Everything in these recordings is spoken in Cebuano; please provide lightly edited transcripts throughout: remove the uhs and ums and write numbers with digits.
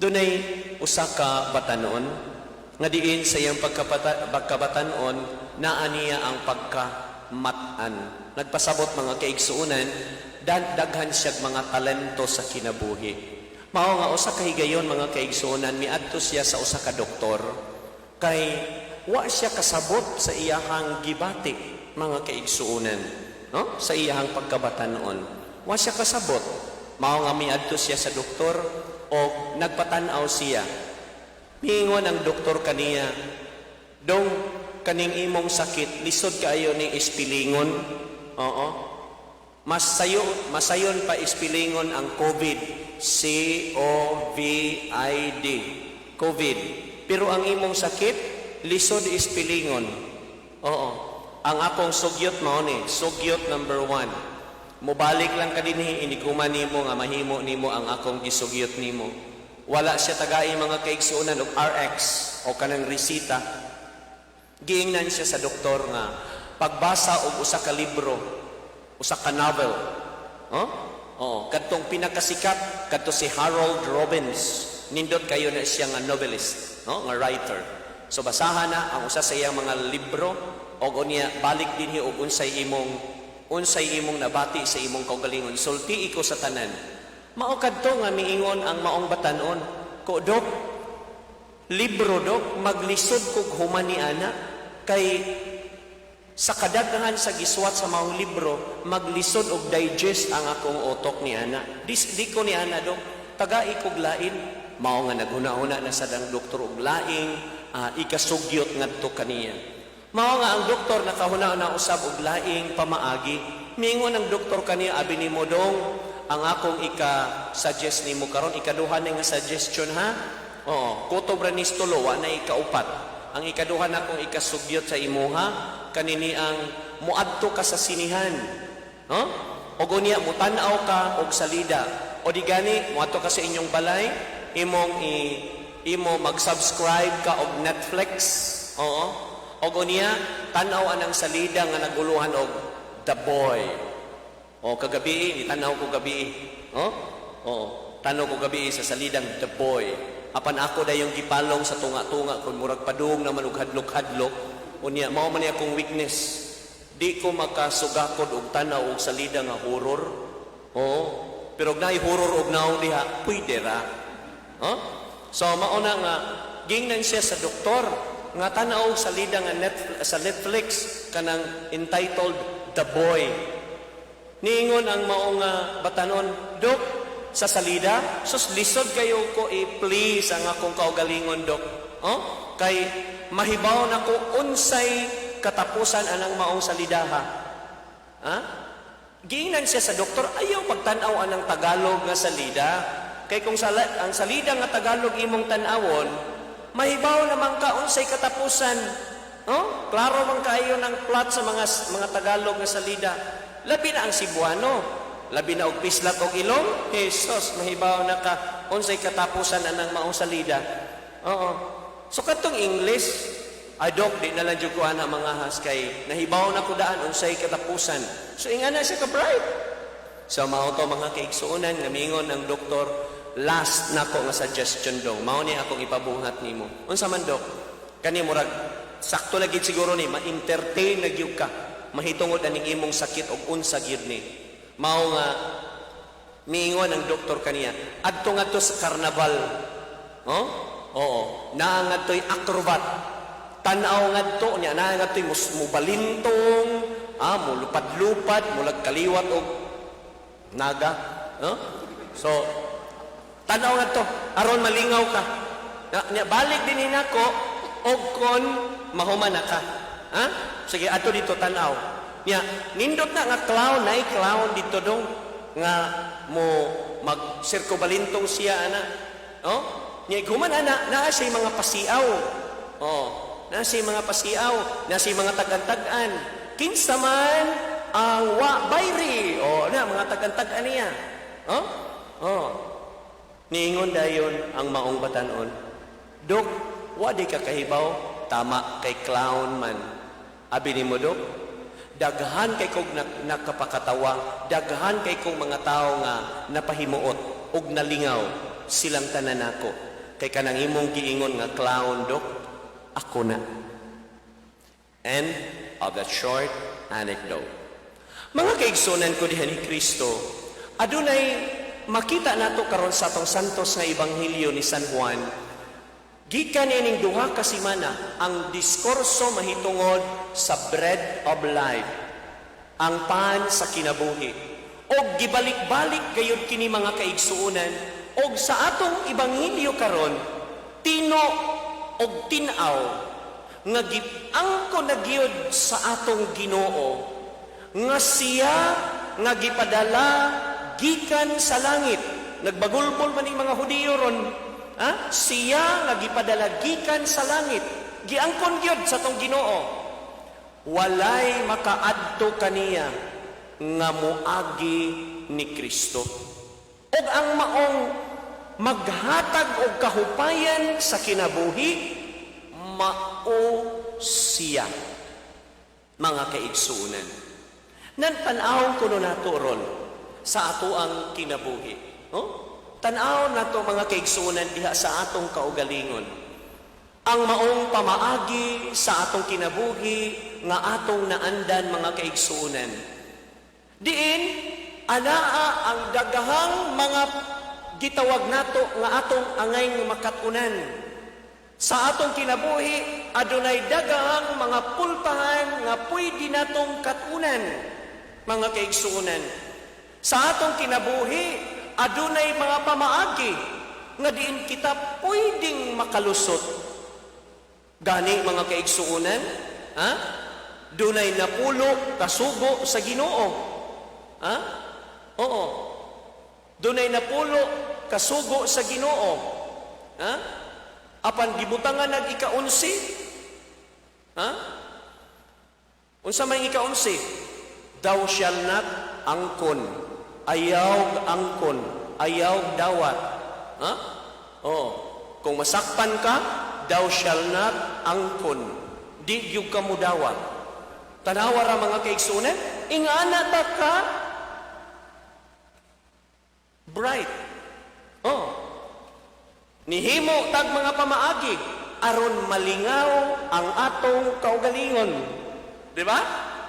Dunay usa ka batanon nga diin sa iyang pagkabatanon naa niya ang pagkamat-an. Nagpasabot, mga kaigsuonan, daghan siya mga talento sa kinabuhi. Mao nga usa ka higayon, mga kaigsuonan, miadto siya sa usa ka doktor kay wa siya kasabot sa iyahang gibati, mga kaigsuonan, no? Sa iyahang pagkabatanon. Wa siya kasabot. Mao nga miadto siya sa doktor o nagpatan-aw siya. Miingon ang doktor kaniya, "Dong, kaning imong sakit, lisod kaayo ni ispilingon." Oo. Mas sayo, masayon pa ispilingon ang COVID. COVID. COVID. Pero ang imong sakit, lisod ispilingon. Oo. Ang akong sugyot mao ni, sugyot number 1. Mubalik lang ka dinhi, inig-human nimo nga mahimo nimo ang akong gisugyot nimo. Wala siya tagai, mga kaigsuonan, og RX o kanang resita. Giingnan siya sa doktor nga pagbasa og usa ka libro, usa ka novel. Oh? Oo, kadtong pinakasikat kadto si Harold Robbins. Nindot kayo na siya nga novelist, no? Nga writer. So basahan na ang usa sa iyang mga libro og unya balik dinhi og unsay imong nabati sa imong kaugalingon. Sulti ko sa tanan. Mao kadto nga miingon ang maong batanon, "Ko, Dok, libro, Dok, maglisod kog human ni ana kay sa kadaghan sa gisuwat sa maong libro, maglisod og digest ang akong utok ni ana. Di ko ni ana, Dok, tagai kog lain." Mao nga naghuna-huna na sad ang doktor og laing ikasugyot ngadto kaniya. Mao nga ang doktor nakahuna-huna usab og laing pamaagi. Miingon ang doktor kaniya, "Abi nimo, dong, ang akong ika-suggest nimo karon, ikaduha ni nga suggestion ha. Oo, kutob ra ni tulo, wa na ikaupat. Ang ikaduha na akong ikasugyot sa imuha, kanini ang muadto ka sa sinihan. No? Og unya mutan-aw ka og salida. O di gani muadto ka sa inyong balay, imong i imo mag-subscribe ka og Netflix. Oo. Og unya tan-aw anang salida nga naguluhan og The Boy. O kagabi, ni tanaw ko gabi. Oh? Oo. Tanaw ko gabi sa salidang The Boy. Apan ako dayong gipalong sa tunga-tunga kun murag padung naman og hadlok-hadlok. Unya mao man ni akong weakness. Di ko makasugakod og tanaw og salida nga horror. Oo. Pero og naay horror og naong diha, pwede ra. Oh? So mao na nga gingnan siya sa doktor nga tanaw og salida nga sa Netflix kanang entitled The Boy. Niingon ang maong batanon, "Dok, sa salida, sus, lisod kayo ko i-please ang akong kaugalingon, Dok. Oh? Kay mahibaw na ko unsay katapusan anang maong salidaha." Ha? Giingnan siya sa doktor, ayaw pagtanaw anang Tagalog nga salida. Kay kung ang salida nga Tagalog imong tan-awon, mahibaw naman ka unsay katapusan. Oh? Klaro man kaayo ng plot sa mga Tagalog nga salida. Labi na ang Cebuano. Labi na og pislat og ilong. Jesus, mahibaw na ka unsay katapusan anang maong salida. Oo. So katong English, "Ay, Dok, di na lang jud ko ana mga has kay nahibaw na ko daan unsay katapusan." So ingana siya ka bright. So mao to, mga kaigsuonan, nga mingon ang doktor, "Last nako nga suggestion, dong. Mao ni akong ipabuhat nimo." "Unsa man, Dok?" "Kani murag sakto lagi siguro ni ma-entertain na gyud ka mahitungod aning imong sakit og unsa gyud ni." Mao nga miingon ang doktor kaniya, "Adto ngadto sa karnabal." Oh? Oo. Naa ngadto'y acrobat. Tan-aw ngadto niya, naa ngadto'y mubalintong, mulupad-lupad, mulag kaliwat og naga. No? So, tan-aw ngadto aron malingaw ka. Na, niya, balik din nako og kon mahuman na ka. Ha? Sige, adto dito, tan-aw. Niya, nindot na nga clown, nay clown dito, dong, nga mo mag sirko balintong siya ana. Oh? Niya human ana, naa siya mga pasiaw. Oh, naa siya mga pasiaw, naa siya mga tag-an-tag-an. Kinsa man ang wa bayri. Oh, na mga tag-an-tag-an niya. Oh? Oh. Niingon dayon ang maong batanon, "Dok, wa di ka kahibaw, tama kay clown man. Abi nimo, Dok, daghan kay kog nakapakatawa, daghan kay kong mga tao nga napahimuot ug nalingaw silang tanan nako." Kay kanang imong giingon nga clown, Dok, ako na. End of that short anecdote. Mga kaigsunan ko diha ni Kristo, adunay makita nato karon sa atong santos nga ebanghelyo ni San Juan, gikan ining 2 ka semana ang diskurso mahitungod sa bread of life, ang pan sa kinabuhi. Og gibalik-balik gayud kini, mga kaigsuonan, og sa atong ebanghelyo karon, tino og tin-aw nga giangko na gyud sa atong Ginoo nga siya nga gipadala gikan sa langit. Nagbagulbol man ning mga Hudiyo ron. Ha? Siya nga gipadala gikan sa langit. Giangkon gyud sa atong Ginoo. Walay makaadto kaniya nga moagi ni Kristo. Og ang maong maghatag og kahupayan sa kinabuhi, mao siya, mga kaigsuonan. Nan tan-aw kuno nato ron sa ato ang kinabuhi. No? Tan-aw nato, mga kaigsuonan, diha sa atong kaugalingon. Ang maong pamaagi sa atong kinabuhi nga atong naandan, mga kaigsuonan. Diin anaa ang daghang mga gitawag nato nga atong angay makatunan. Sa atong kinabuhi, adunay daghang mga pultahan nga pwede natong katunan, mga kaigsuonan. Sa atong kinabuhi, adunay mga pamaagi nga diin kita pwedeng makalusot. Gani, mga kaigsuonan, ha? Dunay napulo kasugo sa Ginoo. Ha? Oo. Dunay napulo kasugo sa Ginoo. Ha? Apan gibutangan nag ika-11. Ha? Unsa may ika-11? Thou shall not angkon. Ayaw angkon. Ayaw dawat. Ha? Oo. Kung masakpan ka, thou shall not angkon. Di gyud ka mudawat. Tanawa ra, mga kaigsunan, ingana ta ka bright. Oh. Nihimo tag mga pamaagi aron malingaw ang atong kaugalingon. Di ba?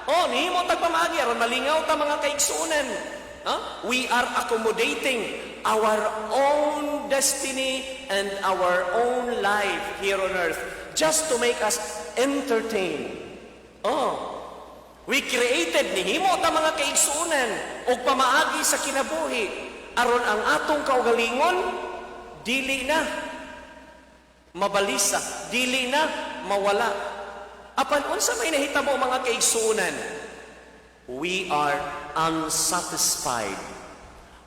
Oh, nihimo tag pamaagi aron malingaw ta, mga kaigsuonan. Huh? We are accommodating our own destiny and our own life here on earth just to make us entertain. Oh, we created, nihimo ta, mga kaigsuonan, og pamaagi sa kinabuhi aron ang atong kaugalingon dili na mabalisa, dili na mawala. Apan unsa may nahitabo, mga kaigsuonan? We are unsatisfied.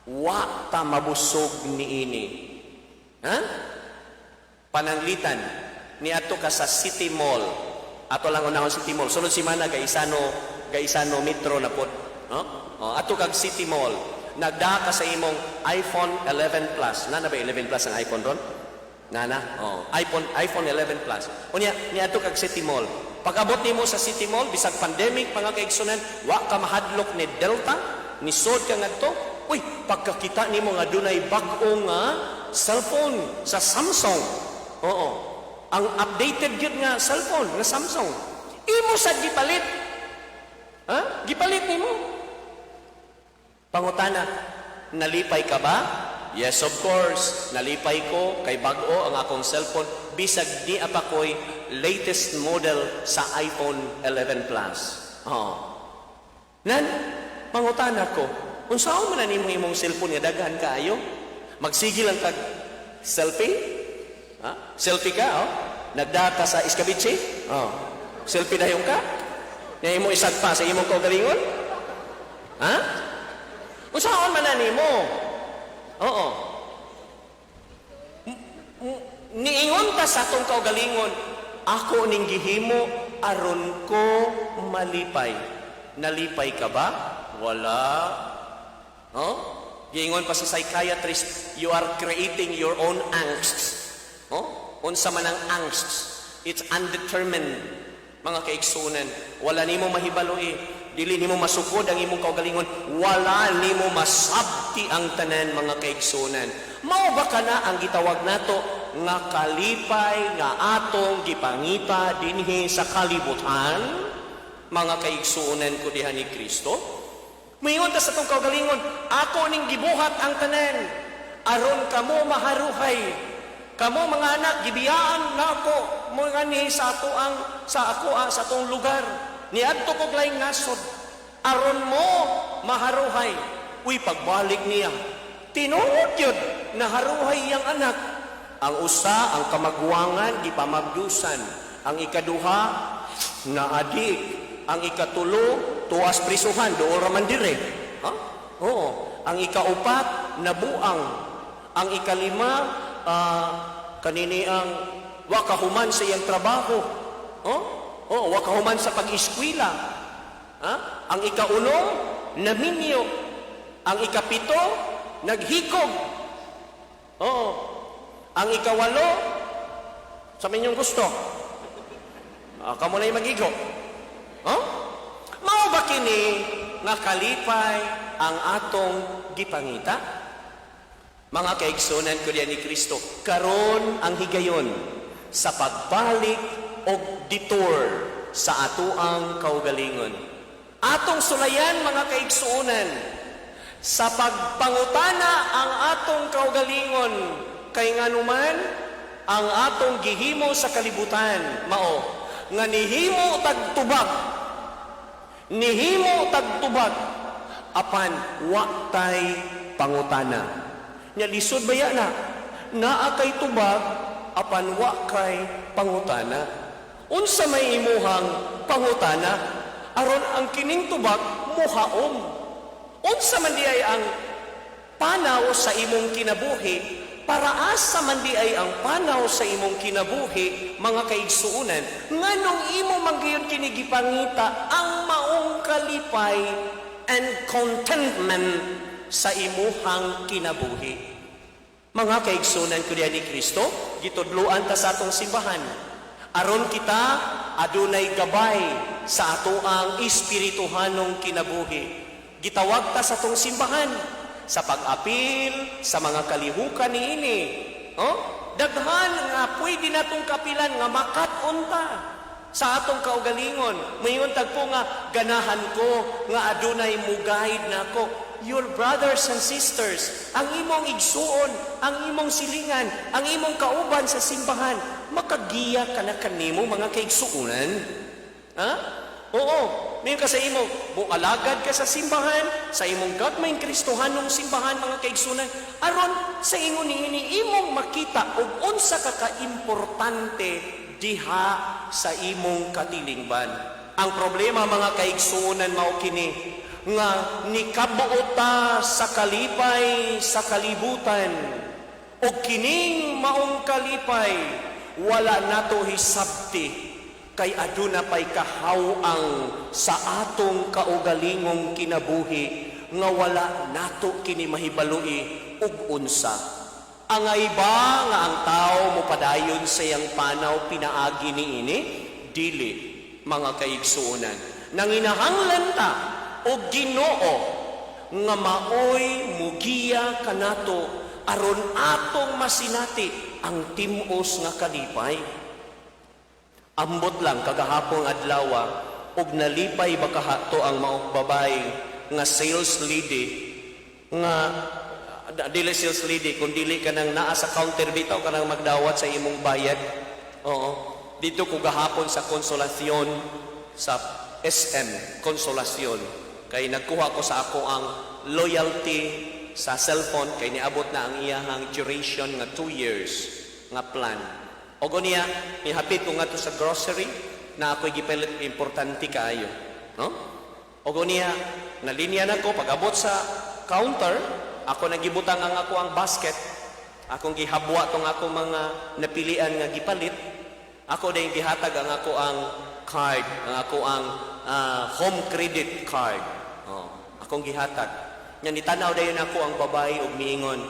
Wa ta mabusog niini. Ha? Pananglitan, niadto ka sa City Mall. Ato lang unahon City Mall. Sunod semana Gaisano Metro na pod. No? Oh, ato kag City Mall. Nagdaa ka sa imong iPhone 11 Plus. Nana ba 11 Plus ang iPhone ron? Nana? Oh, iPhone 11 Plus. Unya, niadto kag City Mall. Pag-abot nimo sa City Mall, bisag pandemic, mga kaigsunan, wa ka mahadlok ni Delta, ni sod ka ngadto. Uy, pagkakita nimo nga dunay bag-o nga cellphone sa Samsung. Oo. Ang updated gyud nga cellphone nga Samsung. Imo sad gipalit. Ha? Gipalit nimo. Pangutana, nalipay ka ba? Yes, of course. Nalipay ko kay bag-o ang akong cellphone bisag di pa ko'y latest model sa iPhone 11 Plus. Oh. Nan, pangutana ko, unsaon man na nimo imong cellphone nga daghan kaayo? Magsige lang kag selfie? Ha? Selfie ka, oh? Nagdaa ka sa escabeche? Oh. Selfie dayon ka? Na imo isag pa sa imong kaugalingon? Ha? Unsaon man na nimo? Oo. Niingon ta sa atong kaugalingon, "Ako ning gihimo aron ko malipay." Nalipay ka ba? Wala. Oh? Giingon pa sa psychiatrist, you are creating your own angst. Oh? Unsa man ang angst? It's undetermined. Mga kaigsunan, wala nimo mahibalo eh. Dili nimo masukod ang imong kaugalingon. Wala nimo masabti ang tanan, mga kaigsunan. Mao ba kana ang gitawag nato nga kalipay nga atong gipangita dinhi sa kalibutan, mga kaigsuonan ko diha ni Kristo? Moingon ta sa atong kaugalingon, "Ako ning gibuhat ang tanan aron kamo maharuhay. Kamo mga anak, gibiyaan nako mo nganhi sa ato ang sa ako ang sa atong lugar. Niadto kog laing nasod aron mo maharuhay." Uy, pagbalik niya, tinuod yun, naharuhay iyang anak. Ang usa, ang kamagwangan, gipamabdusan. Ang ikaduha, naadik. Ang ikatulo, tuas prisuhan, dool raman dire. Ha? Oo. Ang ikaupat, nabuang. Ang ikalima, kanini ang wakahuman sa iyang trabaho. Oh? Oh, wakahuman sa pag-eskwela. Ha? Ang ikaunom, naminyo. Ang ikapito, naghikog. Oo. Ang ikawalo, sa minyong gusto. Kamo na yung magigo. Oh? Mao ba kini nga kalipay ang atong gipangita? Mga kaigsunan ko diyan ni Kristo, karon ang higayon sa pagbalik og detour sa atoang kaugalingon. Atong sulayan, mga kaigsuonan, sa pagpangutana ang atong kaugalingon, kay nganuman ang atong gihimo sa kalibutan mao nga nihimo tagtubag, nihimo tagtubag, apan wa tay pangutana. Nya lisod baya na naa kay tubag apan wa kay pangutana? Unsa may imuhang pangutana aron ang kining tubag muhaom? Unsa man di ay ang panaw sa imong kinabuhi? Para asa man di ay ang panaw sa imong kinabuhi, mga kaigsuunan? Nganong imo man gyud kini gipangita ang maong kalipay and contentment sa imuhang kinabuhi? Mga kaigsunan ko diyan ni Kristo, gitudloan ta sa atong simbahan aron kita adunay gabay sa atoang espirituhanong kinabuhi. Gitawag ta sa atong simbahan sa pag-apil sa mga kalihukan niini. Oh? Daghan nga pwede natong kapilan nga makat-on ta sa atong kaugalingon. Mayon tagpo nga ganahan ko nga adunay mo guide nako. Your brothers and sisters, ang imong igsuon, ang imong silingan, ang imong kauban sa simbahan, makagiya ka na kanimo, mga kaigsuonan. Ha? Oo, mayon ka sa imo, mualagad ka sa simbahan, sa imong gagmayng Kristohanong simbahan, mga kaigsunan, aron sa ingon niini imong makita og unsa ka kaimportante diha sa imong katilingban. Ang problema, mga kaigsuonan, mao kini nga nikabuot ta sa kalipay sa kalibutan o kining maong kalipay wala nato hisabti kay aduna pay kahaw-ang sa atong kaugalingong kinabuhi nga wala nato kini mahibaloi ug unsa. Angay ba nga ang tao mopadayon sa iyang panaw pinaagi niini? Dili, mga kaigsuonan. Nanginahanglan ta og Ginoo nga maoy mugiya kanato aron atong masinati ang tim-os nga kalipay. Ambot lang kagahapon adlaw, og nalipay ba kahato ang maong babae nga sales lady nga dili sales lady kun dili ka nang naa sa counter bitaw ka nang magdawat sa imong bayad. Oo. Dito ko gahapon sa Consolacion, sa SM Consolacion, kay nagkuha ko sa ako ang loyalty sa cellphone kay niabot na ang iyahang duration nga 2 years nga plan. Og niya mihapit ko ngadto sa grocery na ako'y gipalit, importante kaayo, no? Og niya nalinya na ko. Pag-abot sa counter, ako nagibutang ang ako ang basket, akong gihabwa tong ako mga napilian nga gipalit. Ako dayong gihatag ang ako ang card, ang ako ang home credit card. Oh, akong gihatag. Nya nitanaw dayon ako ang babae og miingon,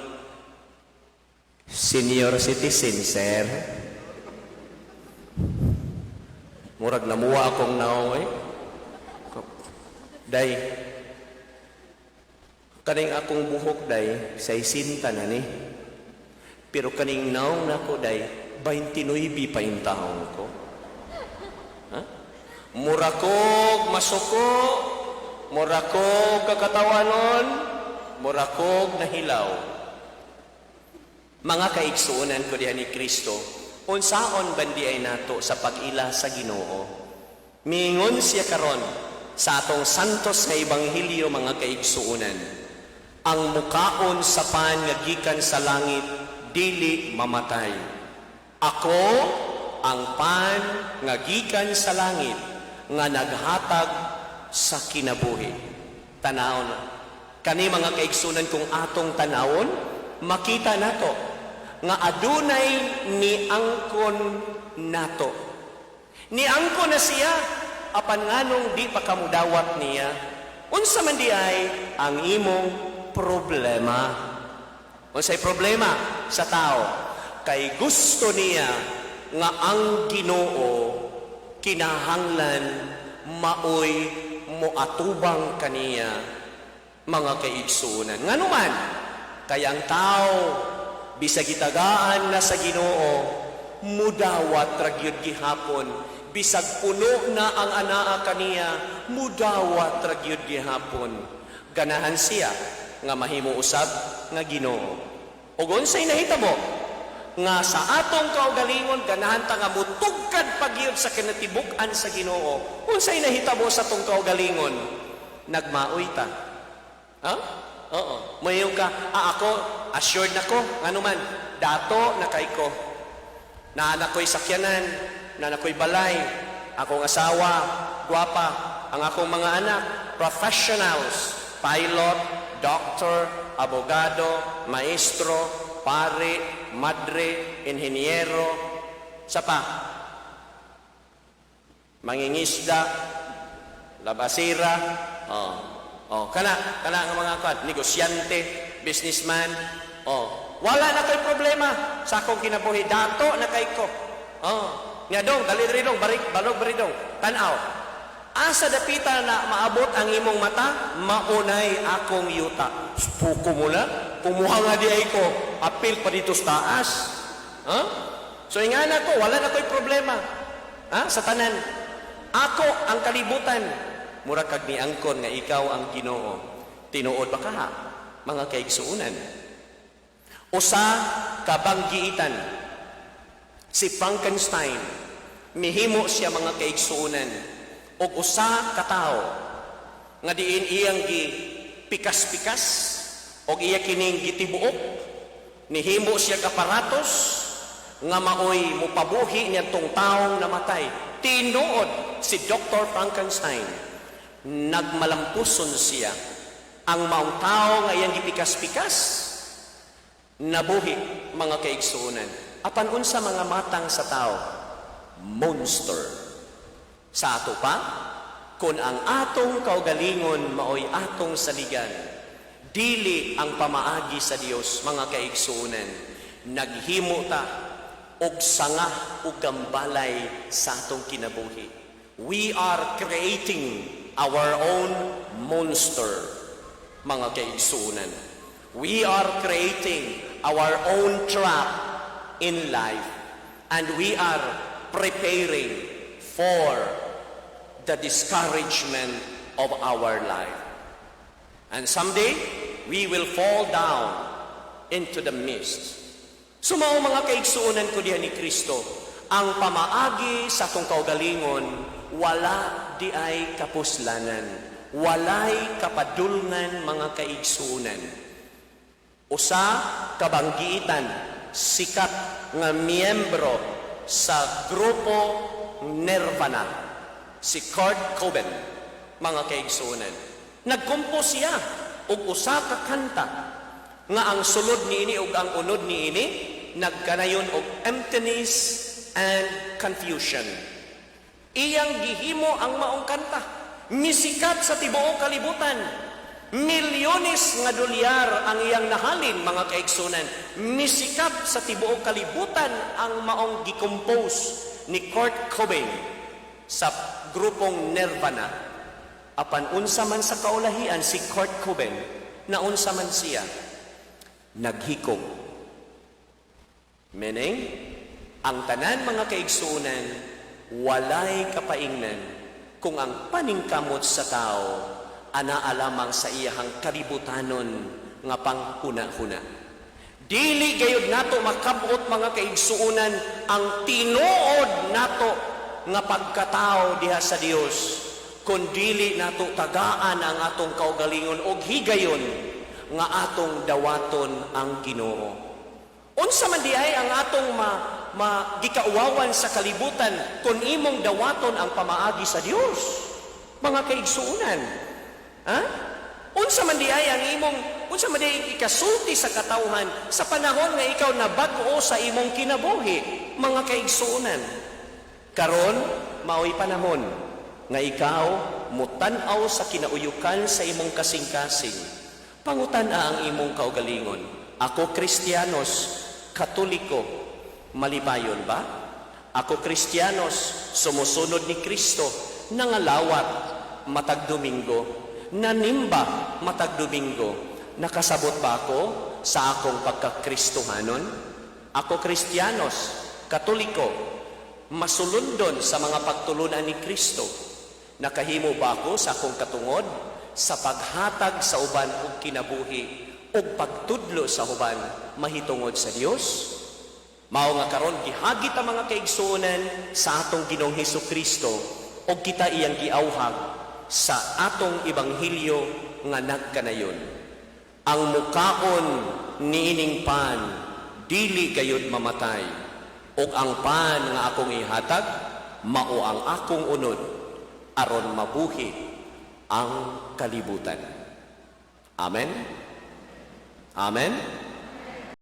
"Senior citizen, sir." Murag namuha akong naong eh. "Day, kaning akong buhok, day, sa isinta na ni." Pero kaning nawong nako day, 29 pa yung taon ko. Ha? Mura kog masuko, mura kog kakatawanon, mura kog nahilaw. Mga kaigsuonan ko diha ni Kristo, unsaon bandi ay nato sa pag-ila sa Ginoo? Mingon siya karon sa atong santos nga ebanghelyo, mga kaigsuonan. Ang mukaon sa pan nga gikan sa langit dili mamatay. Ako ang pan nga gikan sa langit nga naghatag sa kinabuhi. Tanawon. Kani, mga kaigsunan, kung atong tanawon, makita nato nga adunay niangkon nato. Niangkon na siya, apan nganong di pa kamudawat niya? Unsa man di ay ang imong problema? Unsay problema sa tao? Kay gusto niya nga ang Ginoo kinahanglan maoy moatubang kaniya, mga kaigsuonan. Ngano man, kay ang tao bisag gitagaan na sa Ginoo, mudawat ra gyud gihapon. Bisag puno na ang anaa kaniya, mudawat ra gyud gihapon. Ganahan siya nga mahimo usab nga Ginoo. Ug unsay nahitabo? Nga sa atong kaugalingon ganahan ta nga mutugkad pagyud sa kinatibuk-an sa Ginoo. Unsay nahitabo sa atong kaugalingon? Nagmaoy ta. Ha? Oo. Moingon ka, "Ah, ako, assured na ko, ngano man, dato na kay ko. Naa na ko'y sakyanan, naa na ko'y balay, akong asawa, gwapa, ang akong mga anak, professionals, pilot, doctor, abogado, maestro, pare, madre, inhinyero, sa pa, mangingisda, labasira, oh, kana, kana nga mga kwan, negosyante, businessman, oh, wala na ko'y problema sa akong kinabuhi, dato na kay ko. Oh, nga dong, dali diri dong, barik, balog bari dong, tanaw. Asa dapita na maabot ang imong mata, maunay akong yuta. Puko mo na, kumuha nga di ay ko, apil pa dito sa taas. Ha? So ingana ko, wala na ko'y problema. Ha? Sa tanan. Ako ang kalibutan. Mura kag niangkon nga ikaw ang Ginoo. Tinuod ba kaha, mga kaigsuunan? Usa ka banggiitan, si Frankenstein, mihimo siya, mga kaigsuunan, og usa ka tawo nga diin iyang gi pikas-pikas og iya kining gitibuok, nihimo siya aparatos nga maoy mupabuhi niadtong taong namatay. Tinuod si Dr. Frankenstein, nagmalampuson siya. Ang maong tao nga iyang gipikas-pikas, nabuhi, mga kaigsuonan. Apan unsa mga matang sa tao? Monster. Sa ato pa, kung ang atong kaugalingon maoy atong saligan, dili ang pamaagi sa Dios, mga kaigsuonan, naghimo ta og sanga ug gambalay sa atong kinabuhi. We are creating our own monster, mga kaigsuonan. We are creating our own trap in life and we are preparing for the discouragement of our life. And someday, we will fall down into the mist. So mao, mga kaigsuonan ko diha ni Kristo, ang pamaagi sa atong kaugalingon, wala di ay kapuslanan. Walay kapadulngan, mga kaigsuonan. Usa ka banggiitan, sikat nga miyembro sa grupo Nirvana, si Kurt Cobain, mga kaigsuonan. Nagkompos siya og usa ka kanta nga ang sulod niini ug ang unod niini nagkanayon og "Emptiness and Confusion". Iyang gihimo ang maong kanta. Misikat sa tibuok kalibutan. Milyones nga dolyar ang iyang nahalin, mga kaigsunan. Misikat sa tibuok kalibutan ang maong gi-compose ni Kurt Cobain sa grupong Nirvana. Apan unsa man sa kaulahian si Kurt Cobain, naunsa man siya, naghikog. Meaning, ang tanan, mga kaigsuonan, walay kapaingnan kung ang paningkamot sa tao anaa lamang sa iyahang kalibutanon nga panghuna-huna. Dili gayud nato makabot, mga kaigsuonan, ang tinuod nato nga pagkatao diha sa Dios kung dili nato tagaan ang atong kaugalingon og higayon nga atong dawaton ang Ginoo. Unsa man diay ang atong ma, ma gikauwawan sa kalibutan kung imong dawaton ang pamaagi sa Dios? Mga kaigsuonan. Ha? Unsa man diay ang imong unsa man diay ikasulti sa katawhan sa panahon nga ikaw nabag-o sa imong kinabuhi, mga kaigsuonan? Karon mao'y panahon nga ikaw mutan-aw sa kinauyukan sa imong kasing-kasing. Pangutan-a ang imong kaugalingon. Ako, Kristiyanos, Katoliko, malipayon ba? Ako, Kristiyanos, sumusunod ni Kristo, nangalawat matag Domingo, nanimba matag Domingo, nakasabot ba ako sa akong pagkakristohanon? Ako, Kristiyanos, Katoliko, masulundon sa mga pagtulunan ni Kristo, nakahimo ba ako sa akong katungod sa paghatag sa uban og kinabuhi ug pagtudlo sa uban mahitungod sa Dios? Mao nga karon gihagit ang mga kaigsuonan sa atong Ginoong Hesus Kristo ug kita iyang giawhag sa atong ebanghelyo nga nagkanayon. Ang mukaon niining pan dili gayud mamatay, ug ang pan nga akong ihatag mao ang akong unod aron mabuhi ang kalibutan. Amen. Amen.